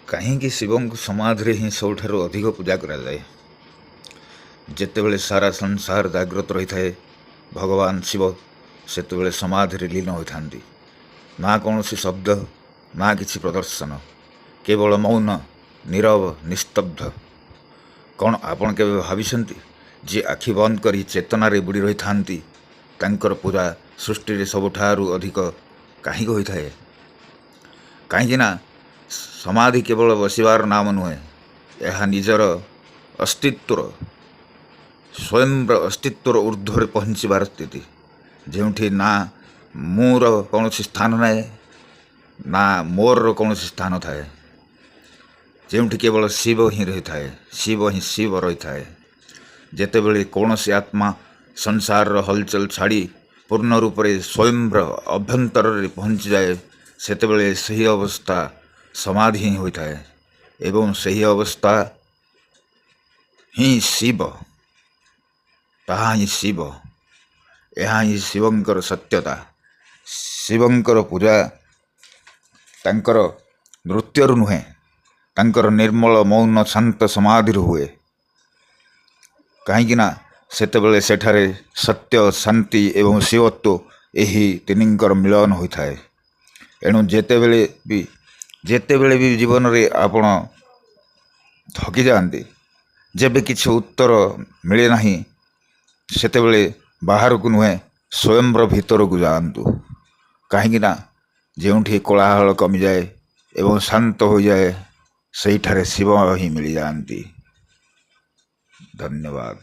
କାହିଁକି ଶିବଙ୍କୁ ସମାଧିରେ ହିଁ ସବୁଠାରୁ ଅଧିକ ପୂଜା କରାଯାଏ? ଯେତେବେଳେ ସାରା ସଂସାର ଜାଗ୍ରତ ରହିଥାଏ, ଭଗବାନ ଶିବ ସେତେବେଳେ ସମାଧିରେ ଲୀନ ହୋଇଥାନ୍ତି। ନା କୌଣସି ଶବ୍ଦ, ନା କିଛି ପ୍ରଦର୍ଶନ, କେବଳ ମୌନ, ନୀରବ, ନିସ୍ତବ୍ଧ। କ'ଣ ଆପଣ କେବେ ଭାବିଛନ୍ତି, ଯିଏ ଆଖି ବନ୍ଦ କରି ଚେତନାରେ ବୁଡ଼ି ରହିଥାନ୍ତି, ତାଙ୍କର ପୂଜା ସୃଷ୍ଟିରେ ସବୁଠାରୁ ଅଧିକ କାହିଁକି ହୋଇଥାଏ? କାହିଁକିନା ସମାଧି କେବଳ ବସିବାର ନାମ ନୁହେଁ। ଏହା ନିଜର ଅସ୍ତିତ୍ୱର, ସ୍ୱୟଂର ଅସ୍ତିତ୍ୱର ଉର୍ଦ୍ଧ୍ୱରେ ପହଞ୍ଚିବାର ସ୍ଥିତି, ଯେଉଁଠି ନା ମୁଁର କୌଣସି ସ୍ଥାନ ନାହିଁ, ନା ମୋରର କୌଣସି ସ୍ଥାନ ଥାଏ, ଯେଉଁଠି କେବଳ ଶିବ ହିଁ ରହିଥାଏ, ଶିବ ହିଁ ଶିବ ରହିଥାଏ। ଯେତେବେଳେ କୌଣସି ଆତ୍ମା ସଂସାରର ହଲଚଲ ଛାଡ଼ି ପୂର୍ଣ୍ଣ ରୂପରେ ସ୍ୱୟଂର ଅଭ୍ୟନ୍ତରରେ ପହଞ୍ଚିଯାଏ, ସେତେବେଳେ ସେହି ଅବସ୍ଥା ସମାଧି ହିଁ ହୋଇଥାଏ ଏବଂ ସେହି ଅବସ୍ଥା ହିଁ ଶିବ, ତାହା ହିଁ ଶିବ। ଏହା ହିଁ ଶିବଙ୍କର ସତ୍ୟତା। ଶିବଙ୍କର ପୂଜା ତାଙ୍କର ନୃତ୍ୟରୁ ନୁହେଁ, ତାଙ୍କର ନିର୍ମଳ, ମୌନ, ଶାନ୍ତ ସମାଧିରୁ ହୁଏ। କାହିଁକିନା ସେତେବେଳେ ସେଠାରେ ସତ୍ୟ, ଶାନ୍ତି ଏବଂ ଶିବତ୍ୱ, ଏହି ତିନିଙ୍କର ମିଳନ ହୋଇଥାଏ। ଏଣୁ ଯେତେବେଳେ ବି ଜୀବନରେ ଆପଣ ଥକି ଯାଆନ୍ତି, ଯେବେ କିଛି ଉତ୍ତର ମିଳେ ନାହିଁ, ସେତେବେଳେ ବାହାରକୁ ନୁହେଁ, ସ୍ୱୟଂର ଭିତରକୁ ଯାଆନ୍ତୁ। କାହିଁକିନା ଯେଉଁଠି କୋଳାହଳ କମିଯାଏ ଏବଂ ଶାନ୍ତ ହୋଇଯାଏ, ସେଇଠାରେ ଶିବ ହିଁ ମିଳିଯାଆନ୍ତି। ଧନ୍ୟବାଦ।